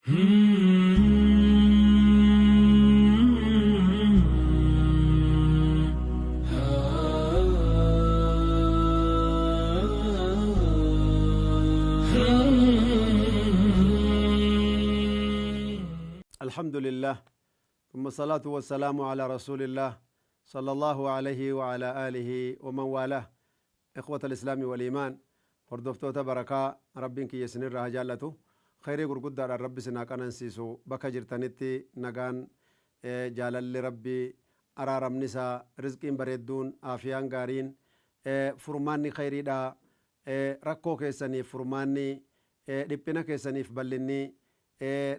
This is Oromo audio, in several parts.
الحمد لله، ثم الصلاة والسلام على رسول الله صلى الله عليه وعلى آله ومن والاه. إخوة الإسلام والإيمان، hordoftoota barakaa، Rabbiin kiyya isinirraa haa jaallatu. Khayrii gurguddaadhaan Rabbi isin haa qanansiisu. Bakka jirtanitti nagaan, jaalalli Rabbii, araaramni isaa, rizqiin bareedduun, aafiyaan gaariin, furmaanni khayriidha, rakkoo keessaniif furmaanni, dhiphina keessaniif bal'inni,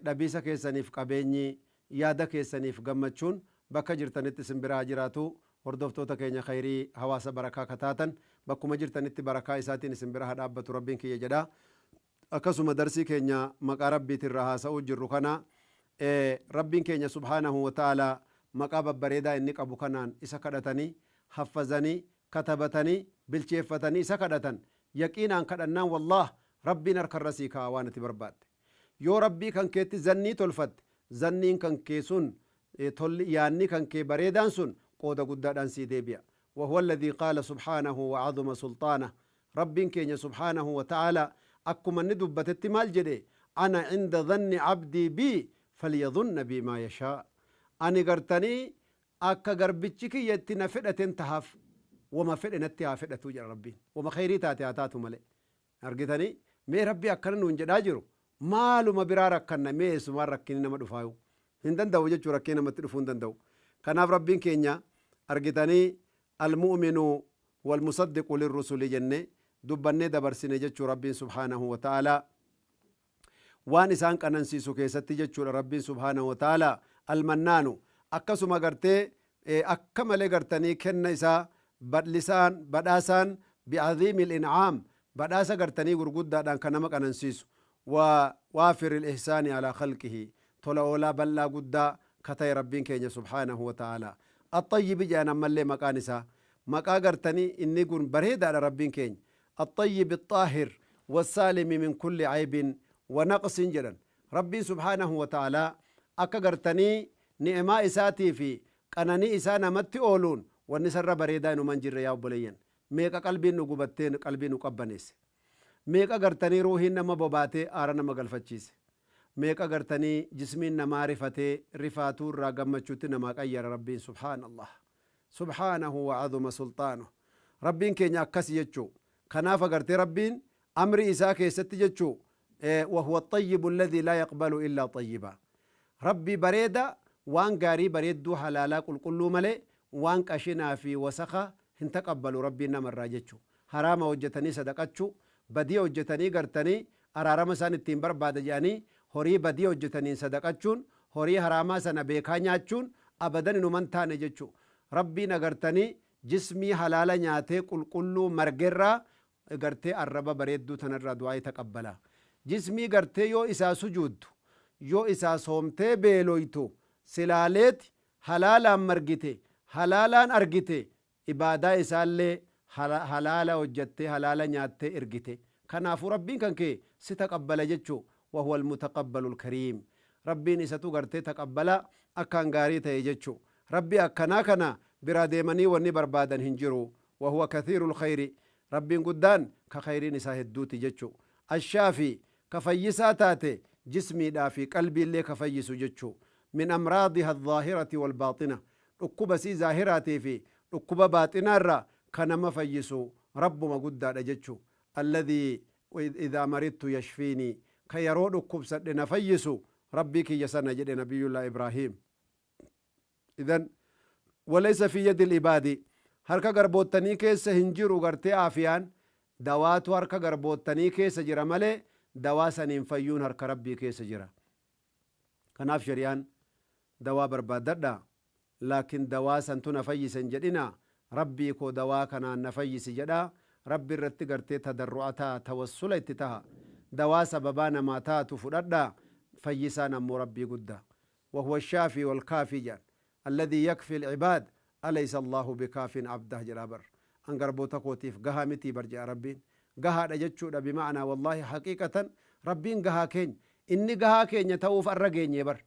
dhabiisa keessaniif qabeenyi, yaada keessaniif gammachuun bakka jirtanitti isin biraa haa jiraatu. Hordoftoota keenya khayrii, hawaasa barakaa kataatan, bakkuma jirtanitti barakaa isaatiin isin bira haa dhaabbatu Rabbiin kiyya jedha. Akkasuma darsii keenya maqaa Rabbiitirraa haasa'uu jirru kana, Rabbiin keenya subhaanahu wa ta'aalaa maqaa babbareedaa inni qabu kanaan isa kadhatanii, haffazanii, katabatanii, bilcheeffatanii isa kadhatan, yaqiinaan kadhannaan, wallaah Rabbiin harkarra sii kaa'a waan ati barbaadde. Yoo Rabbii kan keetti zannii tolfatte, zanniin kan kee sun tolli, yaanni kan kee bareedaan sun qooda guddaadhaan sii deebi'a. وهو الذي قال سبحانه وعظم سلطانه، ربين كينيا سبحانه وتعالى أكما ندبتت مال جدي: أنا عند ظن عبدي بي فليظن بي ما يشاء. أني قرتني أكا قربتشكي يتنا فئة تهاف وما فئة نتها فئة توجد ربي وما خيري تاتي أتاتو ملي. أرجتني مي ربي أكنا نونجد أجرو مالو ما برا ركنا مي سمار ركينا ما دفاعو هندن دو جت ركينا ما تلفون دندو. كناف ربين كينيا أرجتني المؤمن والمصدق للرسل جنة دبني دبرسني جتشو ربين سبحانه وتعالى وان إسان قننسيسو كيستي جتشو ربين سبحانه وتعالى المنان. akkasuma gartee akka malee gartanii kenna isaa badlisaan badhaasaan، بعظيم الإنعام، badhaasa gartanii gurguddaadhaan kan nama qanansiisu، ووافر الإحسان على خلقه، tola oolaa bal'aa guddaa kata'e Rabbiin keenya subhaanahu wa ta'ala. الطيب jedhan ammallee maqaan isaa, maqaa gartanii inni kun bareedaadha Rabbiin keenya. الطيب الطاهر والسالم من كل عيب ونقص jedhan. Rabbiin subhaanahu wa ta'ala akka gartanii ni'maa isaatii fi qananii isaa namatti ooluun wanni sarra bareedaa inuman jirre. Yaa obboleeyyan, meeqa qalbiin nu gubattee qalbii nu qabbaneesse? Meeqa gartanii ruuhiin nama bobaatee aara nama galfachiise? Meeqa gartanii jismiin namaa rifatee rifaatuu irraa gammachuutti namaa qayyara Rabbiin? Subhaanallah, subhaanahu wa azuma sulxaanuh. Rabbiin keenya akkas jechuu. Kanaaf agartee Rabbiin amri isaa keessatti jechuu وهو الطيب الذي لا يقبل إلا طيبا، ربي bareeda waan gaarii bareedduu halaalaa qulqulluu malee waan qashinaa fi wasakha hin taqabbalu Rabbiin namarraa jechuu. Haraama hojjetanii sadaqachuu, badii hojjetanii gartanii araarama isaan ittiin barbaada jedhanii horii badii hojjetaniin sadaqachuun, horii haraamaa sana beekaa nyaachuun abadan inuman taane jechuu. Rabbiin agartanii jismii halaala nyaatee qulqulluu margerraa gartee arraba bareedduu tanarraa du'aa taqabbala. Jismii gartee yoo isaa sujuuddu, yoo isaa soomtee beeloytu, silaaleeti halaalaan margite, halaalaan argite, ibaadaa isaallee halaala hojjattee, halaala nyaattee ergite. Kanaafuu Rabbiin kan kee si taqabbala jechuu. وهو المتقبل الكريم، Rabbiin isatu gartee taqabbala akkaan gaarii ta'e jechuu. Rabbi akkanaa kana biraa deemanii wanni barbaadan hin jiru. وهو كثير الخير، Rabbiin guddaan ka khayriin isaa hedduuti jechuu. الشافي، ka fayyisaa taate, jismiidhaa fi qalbiillee ka fayyisu jechuu، من أمراضها الظاهرة والباطنة، dhukkuba sii zaahiraatii fi dhukkuba baaxinaarra ka nama fayyisu Rabbuma guddaadha jechuu. الذي إذا مرضت يشفيني، ka yeroo dhukkubsadhe na fayyisu Rabbii kiyya sana jedhe Nabiyullah Ibraahim. إذن وليس في يد العباد، harka garboottanii keessa hin jiru gartee aafiyaan. Dawaatu harka garboottanii keessa jira malee dawaa saniin fayyuun harka Rabbii keessa jira. Kanaaf shari'aan dawaa barbaaddadha, laakiin dawaa santu na fayyisen jedhina. Rabbii koo dawaa kanaan na fayyisi jedha. Rabbi irratti gartee tadarru'a ta'a, tawassula itti taha. Dawaa sababaa namaa taatu fudhadha, fayyisaan ammoo Rabbii guddaa. وهو الشافي والكافي jedhan، الذي يكفي العباد، أليس الله بكاف عبده jedha bar. An garboota kootiif gahaa mitii bar jedha Rabbiin. Gahaadha jechuudha. بمعنى والله حقيقة Rabbiin gahaa keenya. Inni gahaa keenya ta'uuf arra geenye bar.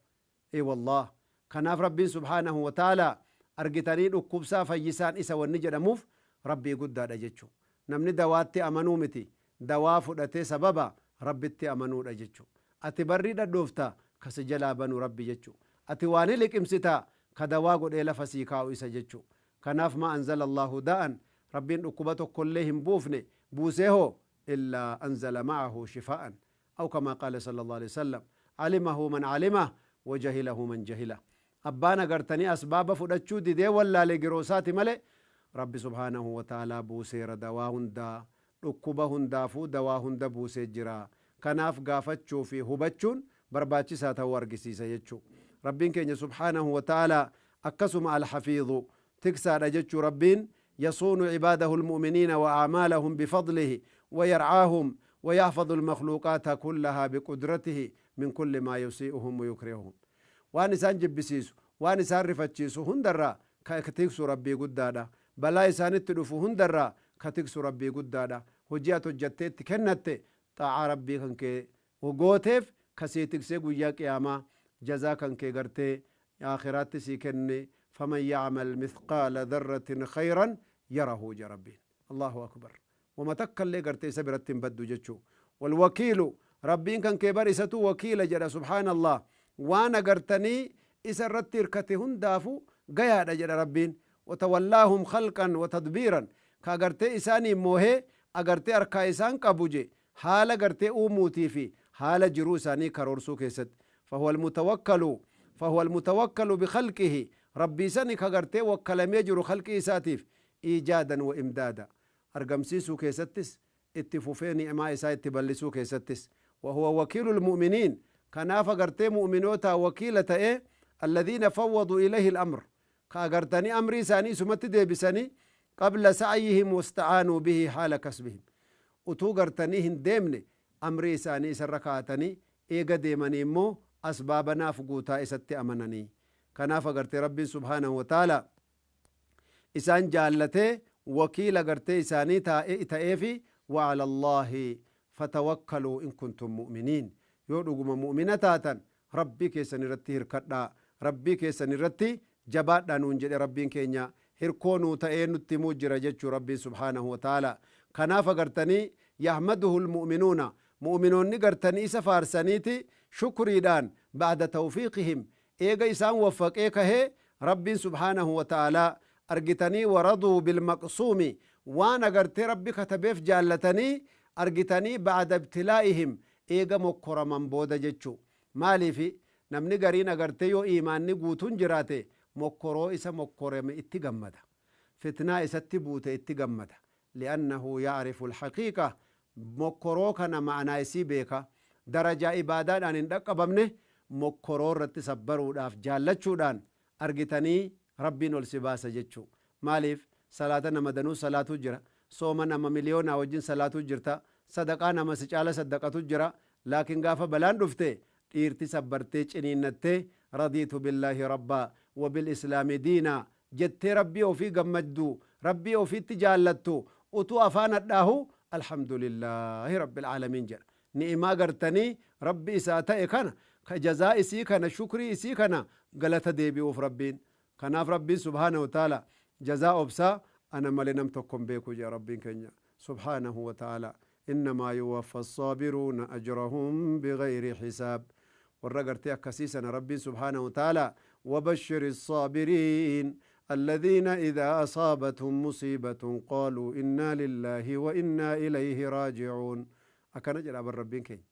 Ee wallah, kanaaf Rabbiin subhaanahu wa ta'ala argitanii dhukkubsaa fayyisaan isa wanni jedhamuuf Rabbii guddaadha jechuu. Namni dawaatti amanuu miti, dawaa fudhatee sababa Rabbitti amanuudha jechuu. Ati barrii dhadhoofta, kasi jalaa banu Rabbi jechuu. Ati waan liqimsitaa, ka dawaa godhee lafa sii kaa'u isa jechuu. Kanaaf ma anzala Allahu da'an, Rabbiin dhukkuba tokkollee hin buufne, buusee hoo illaa anzala ma'ahu shifaa'an, aw kamaa qaala sallallahu alaihi wasallam, alimahu man alimah wa jahilahu man jahila. Abbaan agartanii asbaaba fudhachuu didee wallaale giroosaati malee Rabbi subhaanahu wa ta'aalaa buuseera dawaa hundaa, dhukkuba hundaafuu dawaa hunda buusee jira. Kanaaf gaafachuu fi hubachuun barbaachisaa ta'uu argisiisa jechuu. Rabbiin keenya subhaanahu wa ta'aalaa akkasuma alhafiidhu tiksaadha jechuu. Rabbiin yasuunu cibaadahu almu'miniina wa acmaalahum bifadlihi wa yarcaahum wa yaxfadu almakhluuqaata kullahaa biqudratihi min kulli maa yusii'uhum wa yukrihuhum. Waan isaan jibbisiisu, waan isaan rifachiisu hundarraa ka tiksu Rabbii guddaadha. Balaa isaanitti dhufu hundarraa ka tiksu Rabbii guddaadha. Hojii ati hojjattee itti kennatte, xaa'aa Rabbii kan kee gooteef, kasii tiksee guyyaa qiyaamaa jazaa kan kee gartee aakhiraatti sii kenne. Faman yacmal mithqaala dharratin khayran yarahu ja Rabbiin. Allahu akbar, wama takka illee gartee isa biratti hin baddu jechuu. Walwakiilu, Rabbiin kan kee bar isatu wakiila jedha. Subhaanallah, waan agartanii isa irratti hirkate hundaafu gayaadha jedha Rabbiin. Watawallaahum khalqan watadbiiran, ka agartee isaanii moohee agartee harkaa isaan qabu je, haala gartee uumuutii fi haala jiruu isaanii karoorsuu keessatti. Fahuwa almutawakkalu bikhalqihi, Rabbii sani ka gartee wakkalamee jiru khalqii isaatiif, iijaadan wa imdaada, argamsiisuu keessattis, itti fufee ni'maa isaa itti bal'isuu keessattis. Wahuwa wakiilu lmu'miniin, kanaaf agartee mu'minootaa wakiila ta'ee, alladhiina fawwaduu ilayhi al-amr, ka agartanii amrii isaanii isumatti deebisanii, qabla sa'yihim wasta'aanuu bihi haala kasbihim, utuu gartanii hin deemne amrii isaanii isarra kaa'atanii, eega deemanii immoo asbaabanaaf guutaa isatti amananii. Kanaaf agartee Rabbiin subhaanahu wa ta'ala isaan jaallatee wakiila gartee isaanii ta'eefi. وعلى الله فتوكلوا إن كنتم مؤمنين, yoo dhuguma mu'mina taatan Rabbii keessan irratti hirkadhaa, Rabbii keessan irratti jabaadhaa nuun jedhe. Rabbiin keenya hirkoo nuu ta'ee nutti himuu jira jechuu Rabbiin subhaanahu wa ta'ala. Kanaaf agartanii yahmaduhu lmu'minuuna, mu'minoonni gartanii isa faarsaniiti shukriidhaan, ba'da tawfiiqihim, eega isaan waffaqee kahee Rabbiin subhaanahu wa ta'aalaa argitanii, waraduu bilmaqsuumi, waan agartee Rabbi katabeef jaallatanii argitanii, ba'da ibtilaa'ihim, eega mokkoraman booda jechuu. Maaliifi namni gariin agartee yoo iimaanni guutuun jiraate mokkoroo isa mokkorame itti gammada, fitnaa isatti buute itti gammada, li'annahu yacrifu alhaqiiqa, mokkoroo kana ma'anaa isii beeka, darajaa ibaadaadhaan hin dhaqqabamne mokkoroo irratti sabbaruudhaaf jaallachuudhaan argitanii Rabbiin ol si baasa jechuu. Maaliif salaata nama danuu salaatuu jira, sooma nama miliyoonaa wajjin salaatuu jirta, sadaqaa nama si caala saddaqatu jira, laakiin gaafa balaan dhufte dhiirti sabbartee ciniinnattee radiitu billaahi rabbaa wa bilislaami diinaa jettee Rabbii ofii gammaddu, Rabbii ofiitti jaallattu, utuu afaan hadhaahu alhamdulillaahi rabbil aalamiin jedha. Ni'imaa gartanii Rabbi isaa ta'e kana ka jazaa isii kana, shukrii isii kana galata deebi'uuf Rabbiin. Kanaaf Rabbiin subhaanahu wa ta'ala jazaa obsaa ana malee nam tokko hin beeku jedha Rabbiin keenya subhaanahu wa ta'ala. Innamaa yuwaffa assaabiruuna ajrahum bigayri hisaab. Warra gartee akkasii sana Rabbiin subhaanahu wa ta'ala وبشر الصابرين الذين إذا أصابتهم مصيبة قالوا إنا لله وإنا إليه راجعون. akkana jedha bar Rabbiin keenya.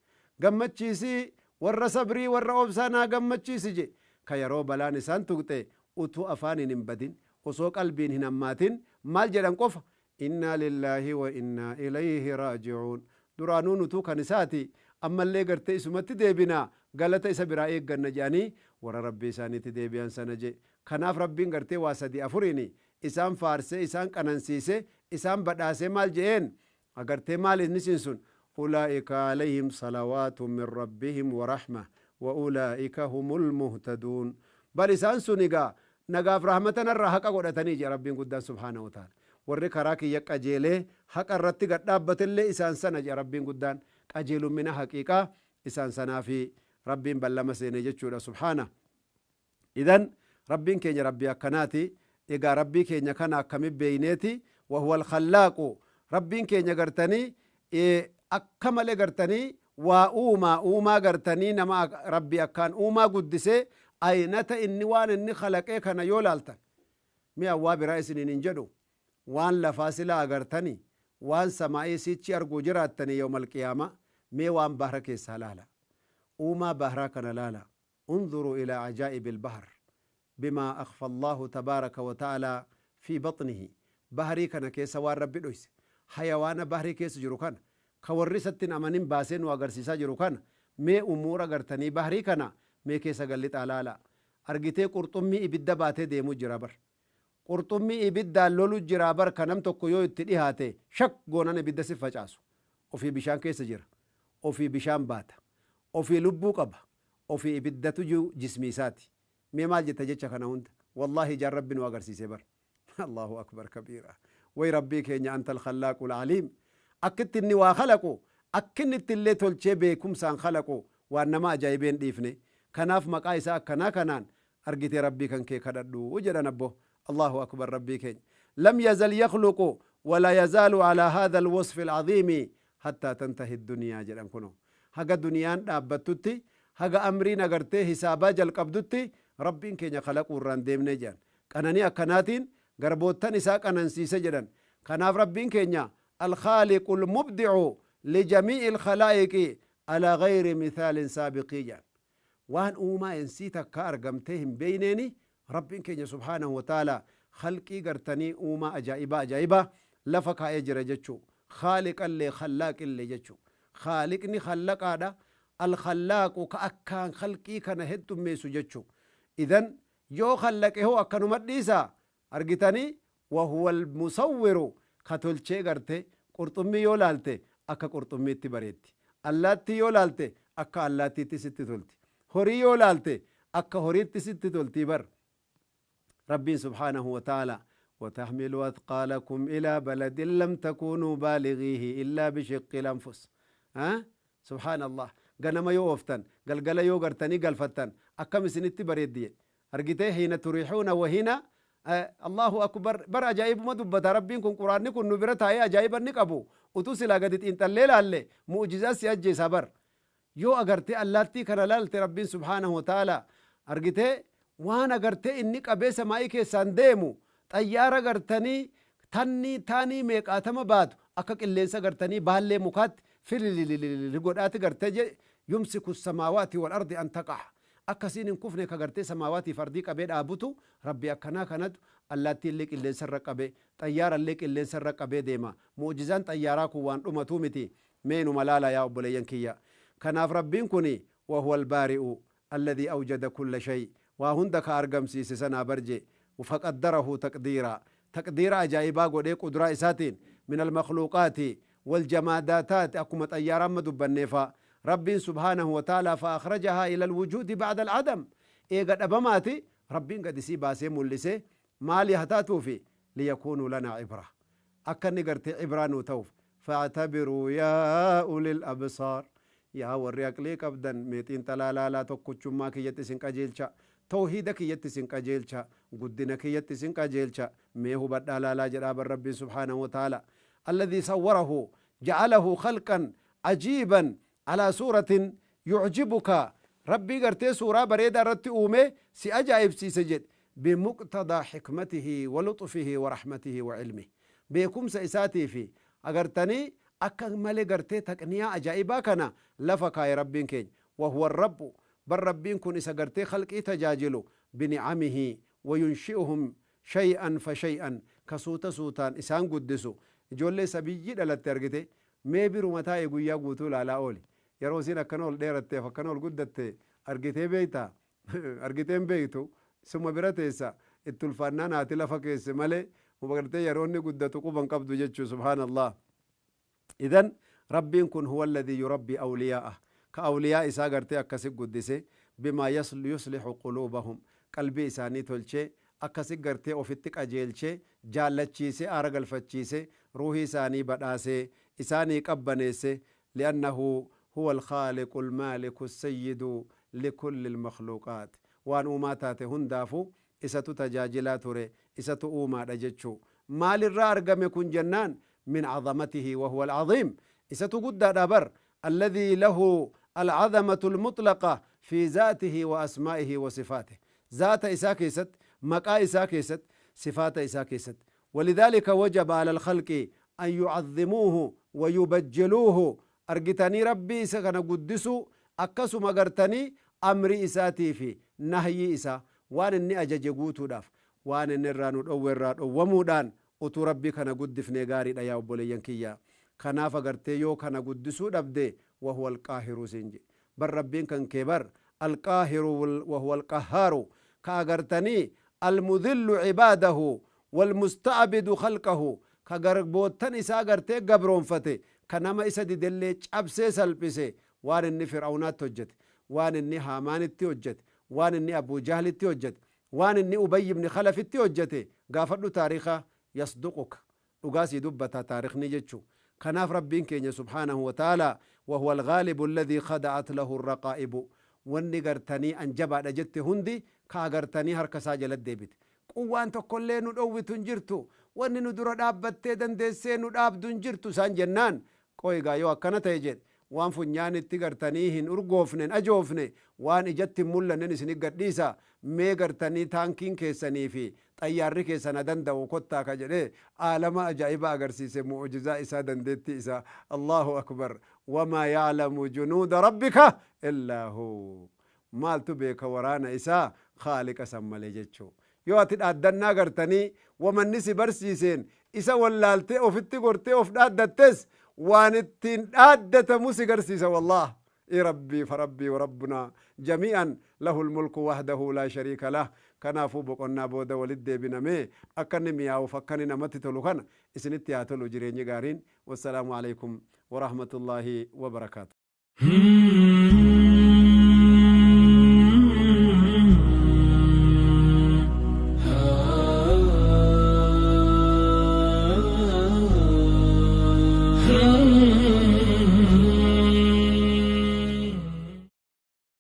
Gammachiisii warra sabrii, warra obsaanaa gammachiisi je, ka yeroo balaan isaan tuqxe utuu afaaniin hin badin, osoo qalbiin hin hammaatin maal jedhan qofa? Innaa lillaahi wa innaa ilayhi raaji'uun. Duraanuu nutuu kan isaati, ammallee gartee isumatti deebinaa, galata isa biraa eegganna jedhanii warra Rabbii isaaniitti deebi'an sana je. Kanaaf Rabbiin gartee waa sadi afuriini isaan faarsee, isaan qanansiise, isaan badhaasee maal je'een agartee? Maal inni sun? Ulaa'ika alayhim salawaatu min rabbihim wa rahma wa ulaa'ika humul muhtaduun. Bal isaan sun egaa nagaaf rahmatan irraa haqa godhatanii jedha Rabbiin guddaan subhaanahu wa ta'ala. Warri karaa kiyya qajeelee haqa irratti gad dhaabbatellee isaan sana jedha Rabbiin guddaan. Qajeelummina haqiiqaa isaan sanaa fi Rabbiin ballama seene jechuudha subhaana. Idan Rabbiin keenya Rabbii akkanaati. Egaa Rabbii keenya kana akkami beeyneeti? Wahuwa alkhallaaqu, Rabbiin keenya gartanii akka malee gartanii waa uumaa uumaa gartanii nama Rabbii akkaan uumaa guddisee aynata inni waan inni khalaqee kana yoo laaltan mi'a waa biraa isiniin hin jedhu, waan lafaa silaa agartanii waan samaa'ii sichi arguu jiraattanii yawmal qiyaama, mee waan bahra keessaa laala, uumaa bahraa kana laala. Unzuruu ilaa ajaa'ibi albahr bimaa akhfa Allahu tabaaraka wa ta'aalaa fi baxnihi. Bahrii kana keessa waan Rabbi dhoyse, hayawaana bahrii keessa jiru kana ka warri isatti hin amanin baasee nu agarsiisaa jiru kana, mee umuura gartanii bahrii kana mee keessa gallixaa laala. Argitee qurxummii ibidda baatee deemu jira bar, qurxummii ibiddaan lolu jira bar, ka nam tokko yoo itti dhihaate shak goonan ibidda si facaasu. Ofii bishaan keessa jira, ofii bishaan baata, ofii lubbuu qaba, ofii ibiddatu jismii isaati. Mee maal jetta jecha kana hunda? Wallaahi ijaan Rabbi nu agarsiise bar. Allahu akbar kabiira. Way Rabbii keenya, anta alkhallaaqu alaliim. Akkitti inni waa khalaqu, akkinni itti illee tolchee beekumsaan khalaqu waan nama ajaa'ibeen dhiifne. Kanaaf maqaa isaa akkanaa kanaan argitee Rabbii kan kee kadhadhu jedhan abbo. Allahu akbar. Rabbii keenya lam yazal yakhluqu wala yazaalu ala hadha alwasfi alcaziimi hattaa tantahi dunyaa jedhan. Kuno haga duniyaan dhaabbattutti, haga amriin agartee hisaabaa jalqabdutti Rabbiin keenya kalaquu irraan deemnee jedhan. Qananii akkanaatiin garboottan isaa qanansiise jedhan. Kanaaf Rabbiin keenya alkhaaliqu almubdicu lijamii'i alkhalaa'iqi ala gayri mithaalin saabiqii jedhan. Waan uumaa ensii takka argamtee hin beeyneeni Rabbiin keenya subhaanahu wa ta'ala khalqii gartanii uumaa ajaa'ibaa ajaa'ibaa lafa kaa'ee jira jechuu. Khaaliqallee khallaaqillee jechuu. Khaaliqni khallaqaadha, alkhallaaqu ka akkaan khalqii kana heddummeessu jechuu. Idan yoo khallaqe hoo akkanuma dhiisaa? Argitanii wahuwa almusawwiru, ka tolchee garte qurxummii yoo laalte akka qurxummiitti bareetti, allaattii yoo laalte akka allaattiitti sitti tolti, horii yoo laalte akka horiitti sitti toltii bar. Rabbiin subhaanahu wa ta'ala وتحمل أثقالكم إلى بلد لم تكونوا بالغيه إلا بشق الأنفس. ها سبحان الله. Ganama yoo ooftan, galgala yoo gartanii galfattan akkam isinitti bareeddi argitee, hiina turiixuuna wahiina. Allahu akbar bar. Ajaa'ibuma dubbata Rabbiin kun. Quraanni kun nu bira taa'ee ajaa'iba inni qabu utuu silaa gadi xiinxallee laalle mu'jizaa si ajjeesa bar. Yoo agartee allaattii kana laalte, Rabbiin subhaanahu wa ta'ala argitee waan agartee inni qabee samaa'ii keessaan deemu, xayyaara gartanii tannii taanii meeqaatama baatu akka qilleensa gartanii baallee mukaatti fililililili godhaati gartee, yumsiku samaawaati wal ardi an taqa'a, akkasiin hin kufne ka gartee samaawaatiif ardii qabee dhaabutu Rabbi akkanaa kanatu allaattii illee qilleensa irra qabee, xayyaara illee qilleensa irra qabee deema. Mu'jizaan xayyaaraa kun waan dhumatuu miti. Mee numa laala yaa obboleeyyan kiyya. Kanaaf Rabbiin kun wahuwa albaari'u alladhii awjada kulla shay, waa hunda ka argamsiise sanaa barje, faqaddarahu taqdiira, taqdiira ajaa'ibaa godhee quduraa isaatiin min almakhluuqaati waljamaadaataati, akkuma xayyaara amma dubbanneefa. Rabbiin subhaanahu wa ta'ala fa akhrajahaa ila alwujuudi ba'da alcadam, eega dhabamaati Rabbiin gad isii baasee mul'ise. Maali haa taatuufi? Liyakuunuu lanaa cibra, akka inni gartee cibraa nuu ta'uuf. Faactabiruu yaa ulil absaar, yaa warri aqlii qabdan mee xiinxalaa laalaa. Tokkochummaa kiyyatti isin qajeelcha, tawhiida kiyyatti isin qajeelcha, guddina kiyyatti isin qajeelcha, mee hubadhaa laalaa jedhaa bar Rabbiin subhaanahu wa ta'ala. Alladhii sawwarahu ja'alahu khalqan ajiiban alaa suuratin yucjibuka, Rabbii gartee suuraa bareedaa irratti uume si ajaa'ibsiise jedhe, bimuqtadaa xikmatihi wa luxfihi wa raxmatihi wa cilmihi, beekumsa isaatii fi agartanii akka malee gartee taqniyaa ajaa'ibaa kana lafa kaaye Rabbiin keenya. Wahuwa rabbu bar. Rabbiin kun isa gartee khalqii tajaajilu binicamihi wa yunshi'uhum shay'an fa shay'an, ka suuta suutaan isaan guddisu. Ijoollee sabiyyii dhalatte argite mee biruma taa'e guyyaa guutuu ilaalaa ooli. Yeroo isiin akkana ol dheeratteef akkana ol guddatte argitee beeyta? Argiteen beeytu? Suma bira teessa, itti ulfaannaan haati lafa keesse malee gartee yeroo inni guddatu quban qabdu jechuu. Subhaanallah. Idan Rabbiin kun huwa alladhii yurabbii awliyaa'ah, ka awliyaa isaa gartee akkasi guddise, bimaa yuslihu quluubahum, qalbii isaanii tolchee akkasi gartee ofitti qajeelchee jaallachiise, aara galfachiise, ruuhii isaanii badhaasee isaanii qabbaneesse. Li'annahu Huwa alkhaaliqu almaaliku assayyidu likulli almakhluuqaat. Waan uumaa taate hundaafuu isatu tajaajilaa ture, isatu uumaadha jechuu. Maalirraa argame kun jennaan, min cazamatihi wahuwa alcaziim. Isatu guddaadha bar. Alladhii lahu alcazamatu almutlaqa fi zaatihi wa asmaa'ihi wa sifaatihi. Zaata isaa keessatti, maqaa isaa keessatti, sifaata isaa keessatti. Walidhaalika wajaba ala alkhalqi an yucazzimuuhu wa yubajjiluuhu. Argitanii, Rabbii isa kana guddisuu, akkasuma gartanii amrii isaatii fi nahyii isaa, waan inni ajaje guutuudhaaf, waan inni irraa nu dhowwe irraa dhowwamuudhaan utuu Rabbii kana guddifnee gaariidha, yaa obboleeyyan kiyya. Kanaaf agartee yoo kana guddisuu dhabde, wahuwa alqaahiru siin jedhe bar Rabbiin kan kee bar, alqaahiru wahuwa alqahhaaru, ka agartanii almudhillu cibaadahu walmusta'bidu khalqahu, ka garboottan isaa gartee gabroonfate, ka nama isa didellee cabsee salphise. Waan inni Fir'awnaatti hojjete, waan inni Haamaanitti hojjete, waan inni Abuu Jahlitti hojjete, waan inni Ubayy ibni Khalafitti hojjete gaafadhu taariika, yasduquka, dhugaa sii dubbata taarikni jechu. Kanaaf Rabbiin keenya subhaanahu wa ta'aalaa wahuwa alghaalibu alladhii khada'at lahu arraqaa'ibu. Wanni gartanii an jabaadha jette hundi ka agartanii harka isaa jala deebite. Quwwaan tokkollee nu dhowwitu hin jirtu, wanni nu dura dhaabbattee dandeessee nu dhaabdu hin jirtu isaan jennaan, qoy gaa, yoo akkana ta'e jedhe, waan funyaanitti gartanii hin urgoofne, hin ajoofne, waan ijatti hin mul'annen isinit gadhiisa, mee gartanii taankiin keessanii fi xayyaarri keessan ha danda'u kottaa ka jedhee aalama ajaa'iba agarsiise, mu'ujizaa isaa, dandeettii isaa. Allahu akbar! Wamaa ya'lamu junuuda rabbika illaa hu. Maaltu beeka waraana isaa khaaliqa san malee jechuu. Yoo ati dhaaddannaa gartanii wamanni si barsiiseen isa wallaaltee ofitti gortee of dhaaddattes, waan ittiin dhaaddatamu si garsiisa wallaah. I rabbii farabbii warabbunaa jamii'an lahul mulku wahdahu laa shariika lah. Kanaafuu boqonnaa booda walitti deebinamee akka inni mi'aawuuf, akka inni namatti tolu kana isinitti haa tolu jireenyi gaariin. Wassalaamu alaikum warahmatullaahi wabarakaatu.